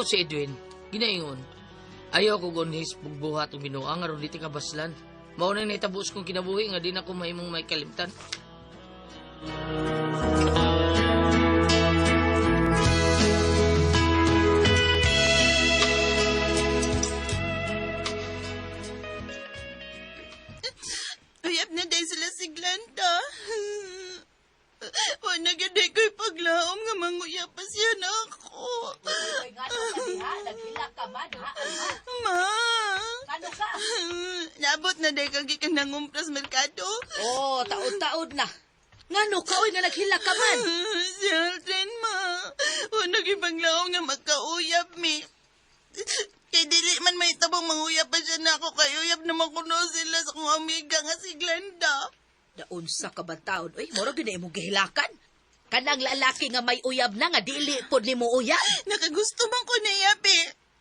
si Edwin, ginaingon. Ayaw ko gunhis bugbuhat og binuang aron di ka baslan. Mao na nahitabo sa kong kinabuhi nga di na ko mahimong may kalimtan. Uyab na dahil sila si Glenda. Wala gyud day ko'y paglaom nga manguyab pa siya na ako. Uy, nga ka diha, naghilak ka man ha, Alma. Ma! Ano ka? Nabot na dahil kang gikan nangumpras merkado. Oh, taod-taod na. Ngano ka oy nga naghilak ka man? Si Aldrin, ma. Wala gyud paglaom nga magkauyab mi. Kay dili man may tabong manguyab pa siya na ako kay uyab naman kuno sila sa kong amiga nga si Glenda. Naunsa ka ba taon? Uy, moro gyud na imong gihilakan. Kanang lalaki nga may uyab na nga dili pod nimo uyab. Nakagusto man ko niya, be.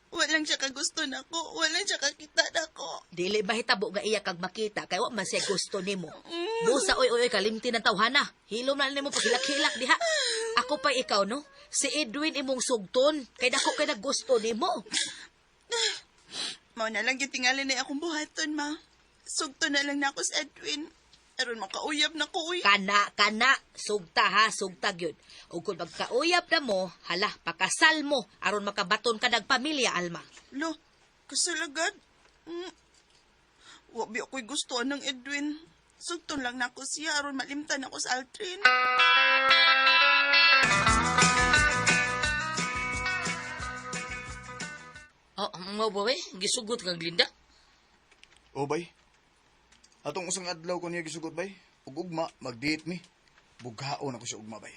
Walang siya kagusto nako, walang siya kakita nako. Dili ba hitabo nga iya kag makita kay wa man siya gusto nimo. Busa oy oy oy, kalimti ng tawhana. Hilom na nimo paghilak-hilak diha. Ako pa ikaw no. Si Edwin imong sugton kay dako kay naggusto nimo. Mao na lang yung tingali na akong buhaton, ma. Sugto na lang nako sa Edwin. Aron makauyab na ko, uy. Kana kana sugta ha, sugta gyud. Ug kung magkauyab na mo, hala pakasal mo aron makabaton ka nagpamilya Alma. Lo, kasalagad. Wabi ako'y gusto ng Edwin. Sugto lang nako siya aron malimtan ako sa Aldrin. Oh, mao ba we? Gisugot kang Glinda? O bay. Atong usang adlaw ko niya gisugot bay. Ug ugma mag-date mi. Bughaon ako siya ugma bay.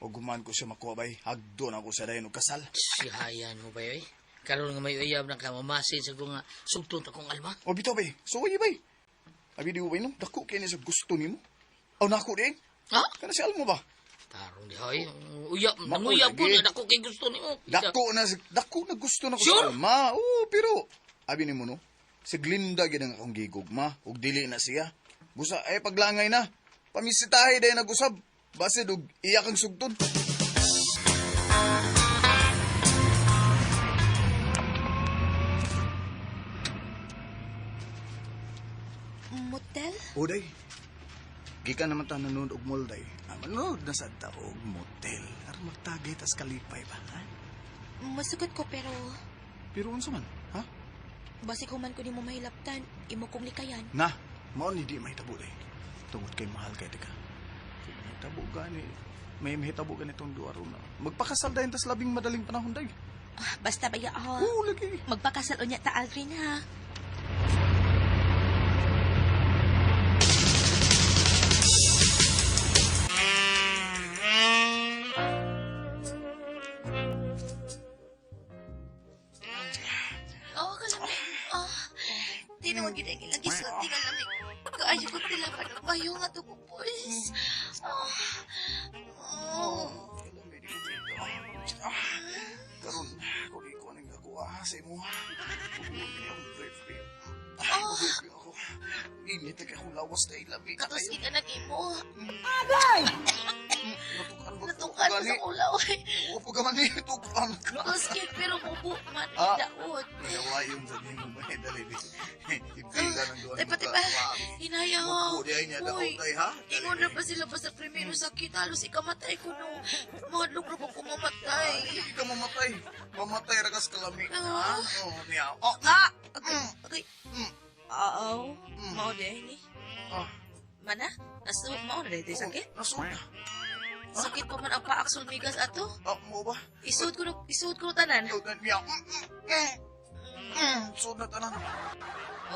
Ug human ko siya makuha bay. Hagdo na ako sa dayon og kasal. Sihayan mo ba eh? Karon nga may uyab na ka mamasin sa kong sugton ta kong alma. O bitaw bay. Suway bay. Abi di bay no. Dako kay ni sa gusto nimo. Aw nako di. Ha? Kana si Almo ba? Tarong di hoy. Uyab, Mao nanguyab ko lagi. na dako kay gusto nimo. Dako na gusto na ko Sure? sa Alma. Oo, pero abi nimo no. Si Glinda gyud ang akong gigugma ug dili na siya. Busa ay paglangay na. Pamisitahe day nag-usab. Basid og iya kang sugton. Motel? Uday, gikan naman ta nanood og mall day. Ah, manood na sad ta og motel. Aron magtagay tas kalipay ba, ha? Masugot ko pero Pero unsa man, ha? basig human ko nimo mahilaptan, imo kong likayan. Na, mao ni di mahitabo day. Tungod kay mahal kay tika. Kung mahitabo gani, may mahitabo ganitong duwa ron na. Magpakasal dayon tas labing madaling panahon day. Ah, basta ba ya ah. Oo, lagi. Magpakasal unya ta Aldrin ha. Oh, kalami. Oh, di naman gid ang ilang gisulti nga lami. Kaayo ko tilapan ang bayo nga to ko, boys. Oh. Oh. Ah, karon, kung ikaw ang nakuha sa imo, ako. Init na akong lawas na ilabi. Katos kita nag-imo. Agay! Natukan ba Natukan mo sa ulaw. Opo ka man eh, tukan ka. Tuskit pero mubo man Ah. daot. Nawayon sa nimo may dali di. Ipila ng duha. Tay pati ba? Hinaya ho. Mubo di ay niya daot Uy, ay ha. Ingon na pa sila pa sa primero sakit. Halos ikamatay ko no. Mahadlok na ko kumamatay. Hindi ka mamatay. Mamatay ra kas kalami. Ah. Ha? Oh, niya. Oh. Ah! Okay, okay. Mm. Oo. Mao di ay ni. Ah. Mana? Nasu, mao na dito sakit? Nasud na. Sakit pa man ang paak sulmigas ato. Ah, mo ba? Isuod ko no, isuod ko no tanan. Oh, niya. Sud na tanan.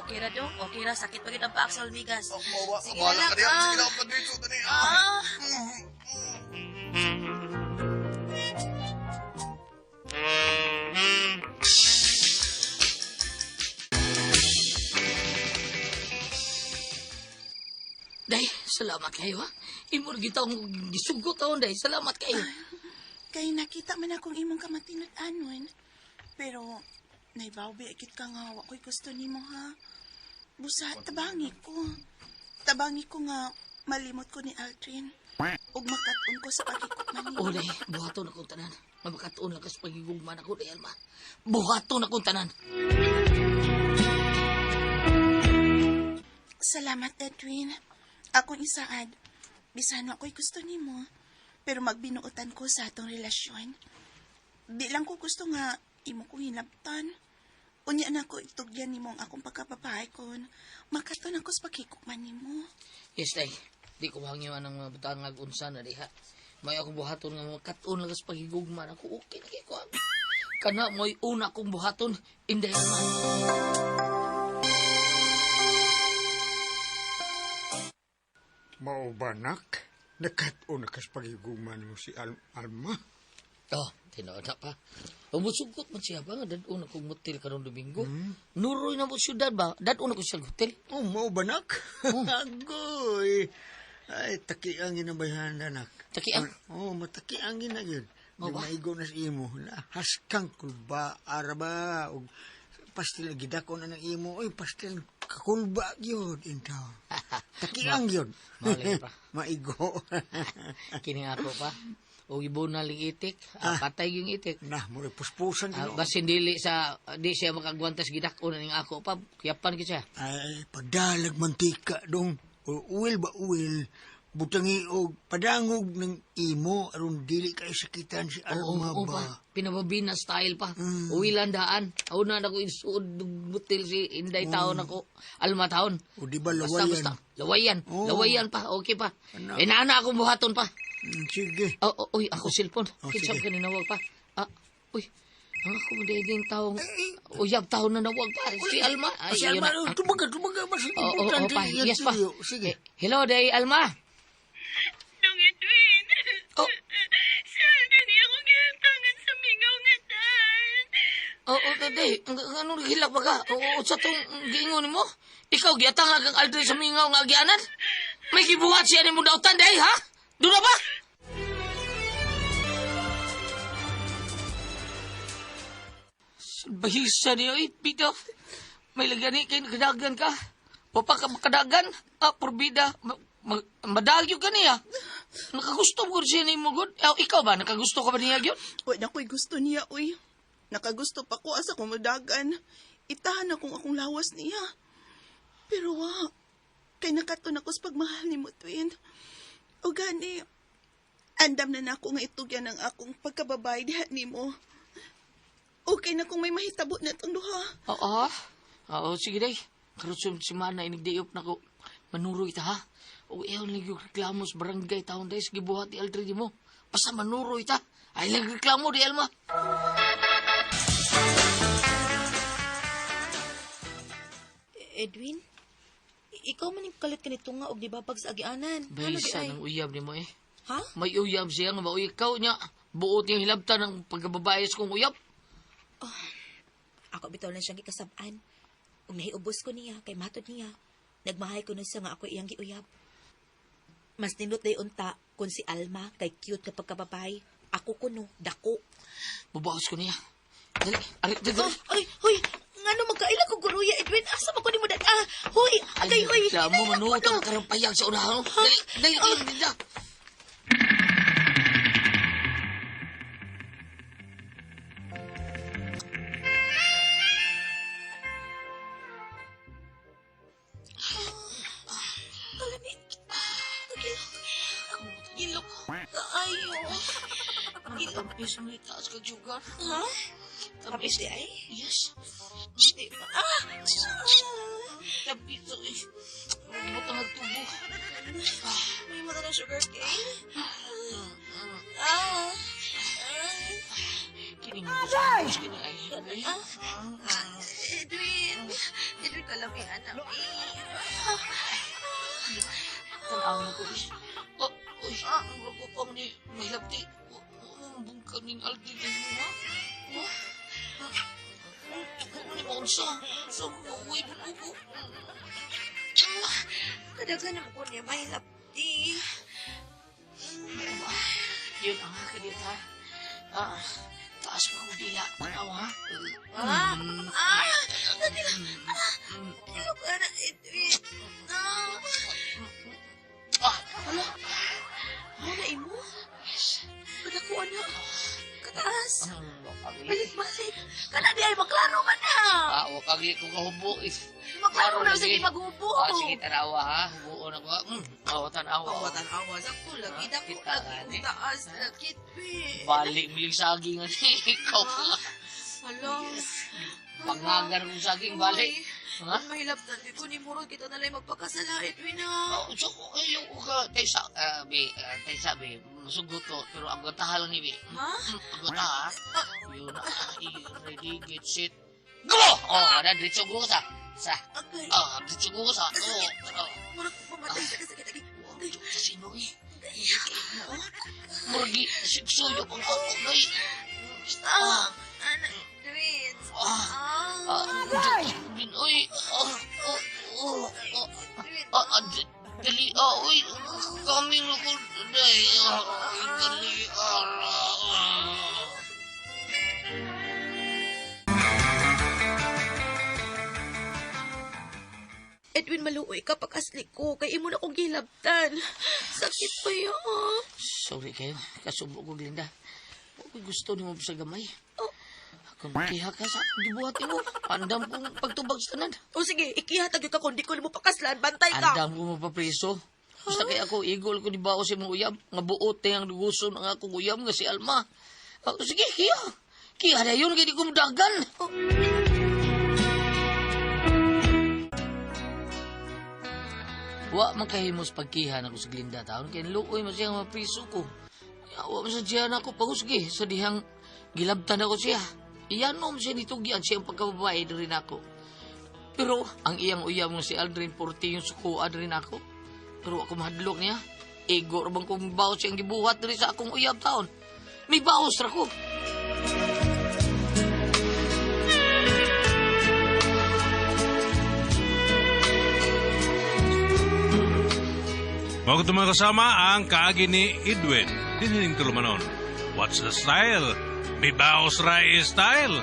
Okay ra dong, okay ra sakit pa gid ang paak sulmigas. Oh, mo ba? Sige Wala na lang, ka diya. ah. Sige lang padito tani. Ah. Ah! Day, salamat kayo ha. Imo ra gid akong gisugot taon day. Salamat kayo. Kay nakita man akong imong kamatinud-anon. Pero, naibaw ba kit ka nga, wa ko'y gusto nimo ha. Busa, tabangi ko. Tabangi ko nga, malimot ko ni Aldrin. Ug makat-on ko sa pagigugma nimo. O, day, buhaton akong tanan. Nga makatuon lang kas pagigugma nako, day, Alma. Buhaton akong tanan. Salamat, Edwin. Akong isaad. Bisan ako'y gusto nimo, pero magbinuotan ko sa atong relasyon. Di lang ko gusto nga imo kong hinabtan. Unya na ko itugyan nimo ang akong pagkababae kon makaton ako sa pagkikukman nimo. Yes, day. Di ko hangyo anang mga butang nga unsa na diha. May akong buhaton nga makatuon lang kas pagigugma nako. Okay na kay ko. Kana mo'y una kong buhaton, Inday Alma. Mao ba, nak? Nakat-o na kas pagigugma nimo si Alma. Oh, tinuod na pa. Umusugot man siya ba nga dad-on akong motel karon Domingo. Nuroy na mo syudad ba? Dad-on ako siya hotel. Oh, mao ba, nak? Agoy! Ay, takiang ginabayhan, anak. Takiang? Oh, matakiang gina yun. Mao Di ba? maigo na sa imo. Na, haskang kulba, araba, og pastil gidako na ng imo. Oy, pastil kakulba yun, intaw. Takiang yun. Mao pa. Maigo. Kini ako pa. O ibon na ling itik. Ah, patay yung itik. Nah, mura puspusan Ah, gino. basin dili sa di siya makagwantas gidako na ning ako pa. Kiyapan ki siya. Ay, pagdalag mantika dong. O uwil ba uwil, butangi og padangog ng imo aron dili kay sakitan si Oo, Alma oo ba. pa. Pinababina style pa. Uwi lang daan. Una na ko isuod butil si Inday taon ako. Alma taon. O di ba Basta, lawayan? basta. Lawayan. Oo. Lawayan pa. Okay pa. Ano? Inaana akong buhaton pa. Sige. Oh, oh, uy, ako cellphone. Oh, Kinsa sige. ka ninawag pa. Ah, uy. Ang ako mo taong uyab taon na nawag pa. Si Alma. Ay, Si yun Alma, na. oh, tumaga, tumaga. Mas Oo, oo, oo, importante pa. yan Yes pa. sa'yo. Sige. Eh, hello, day Alma. Dong Edwin. Oh. Sa niya akong gihatangan sa mingaw nga tan. Oo, oh, day. Anong hilak ba ka? Oo, sa tong giingon mo? Ikaw, giatang ang Aldrin sa mingaw nga agianan? May gibuhat siya ni mo dautan, day, ha? Doon na ba? Bahisa niyo, eh, Pito. May lagani kay kadagan ka. Wapa ka makadagan. Ah, porbida. Madagyo ka niya. Nakagusto mo siya ni mo, good. Eh, ikaw ba? Nakagusto ka ba niya, gyud? Wa na ko'y gusto niya, uy. Nakagusto pa ko asa kumudagan. Itahan akong akong lawas niya. Pero wa, kay nakaton ako sa pagmahal ni mo, twin. O gani, andam na nako nga itugyan ang akong pagkababay diha nimo. Okay na kung may mahitabo na itong duha. Oo. Oo, sige day. Karon sa simana inigdayop na ko. Manuroy ta ha. O ewan lang yung reklamo sa barangay taon day. Sige buhat ni Aldrin mo. Basta manuroy ta. Ay lang reklamo di Alma. Edwin, ikaw man yung kalit kanito nga og nibabag sa agianan. Ano di Baysa ay? ng uyab ni mo eh. Ha? May uyab siya nga ba? Ikaw niya. Buot niyang hilabtan ng pagkababae sa kong uyab. Ako bitaw lang siyang gikasab-an. Ug nahiubos ko niya kay matod niya. Nagmahay ko nun siya nga ako iyang giuyab. Mas nindot day unta kung si Alma kay cute nga pagkababay. Ako kuno dako. Bubaos ko niya. Dali, ari, dali. Oh, ay, hoy, ngano magkaila ko guruya Edwin? Asa man ko nimo dad? Ah, hoy, agay hoy. Sa mo, hinay lang manuot ko, ang no. karampayag sa unahan. Dali, dali, dali, dali. Ilok. Ayo. Ilok. Tamis mo itaas kag sugar. Ha? Tamis Tamis di ay? Yes. Di ba? Ah! Tamis to eh. Butang nagtubo. May mata ng sugar cane. Ah! Kining gusto kini ay. Ah! Edwin! Edwin, kalami anak. Tanaw na ko bis. Oh, uy, ang ko pa ni mahilabti. Bungkag ning aldi ni mo ha. Ni mo unsa? So, uy, buko. Kadaghan naman ko niya mahilapti. Yun ang akin ha. Ah, taas mo kong dila. Tanaw ha. Ah! Ah! Ah! Ilok ka na, Edwin. Ah! Ah, Muna Kana di ay maklaro man na. Ah, wa kagi ko kahubo is. Maklaro na lagi. sige maghubo. Ah, sige tanawa ha. Hubuon ako. Oh, tanawa. Oh, tanawa sakto lagi dako Kita lagi gani. taas lagi be. Balik milig saging ani ikaw. Hala. Pangagar kong saging balik. Ha? Mahilaptan ko ni Murod kita na lang magpakasala, Edwin ha. Oh, so, ayaw ko ka, taysa, be, taysa, be, masugot ko, pero ang gataha lang ni, be. Ha? Ang gataha, yun, ready, get set, go! Oh, na, diretso go sa, sa, Agay. ah, diretso go sa, oh, oh. Murag mamatay sa kasakit. Agay. Wow, sa sino, eh. Murgi, siksuyo kong ako, day. Ah, anak, Edwin. Ah, Ah, ah, din, oy, ah, oh, oh, oh, ah, ah, dali, ah, oy, kaming ako, day, ah, dali, ah, ah. Edwin, maluoy ka pag asli ko. Kay imo na kong gilabtan. Sakit pa yun. Sorry kayo. Kasubo ko, Glinda. Huwag ko'y gusto ni mo sa gamay. Oh. Kung kiha ka sa akong gibuhat mo, andam kong pagtubag sa tanan. O sige, ikihatag yun ka kung di ko nimo pakaslan. Bantay ka. Andam ko mapapriso. Basta kay ako, igol ko di ba ako sa imong uyab, nga buot ang duguson ang akong uyab nga si Alma. Ah, sige, kiha. Kiha na yun, kaya di ko mudagan. Oh. Wa man kahimos pagkiha na ko sa Glinda taon, kaya luoy man siya nga mapriso ko. Kaya Wa man sa diyan ako pagusgi sa dihang gilabtan ako siya. Iyanom siya nitugyan siya ang pagkababae rin ako. Pero ang iyang uyab nga si Aldrin Porte yung sukuan rin ako. Pero ako mahadlok niya. Ego ra bang kung baos siyang gibuhat diri sa akong uyab taon. May baos ra ko. Mao kato mga kasama ang kaagi ni Edwin. Dinhining tulumanon. What's the style? Mibaos ra style.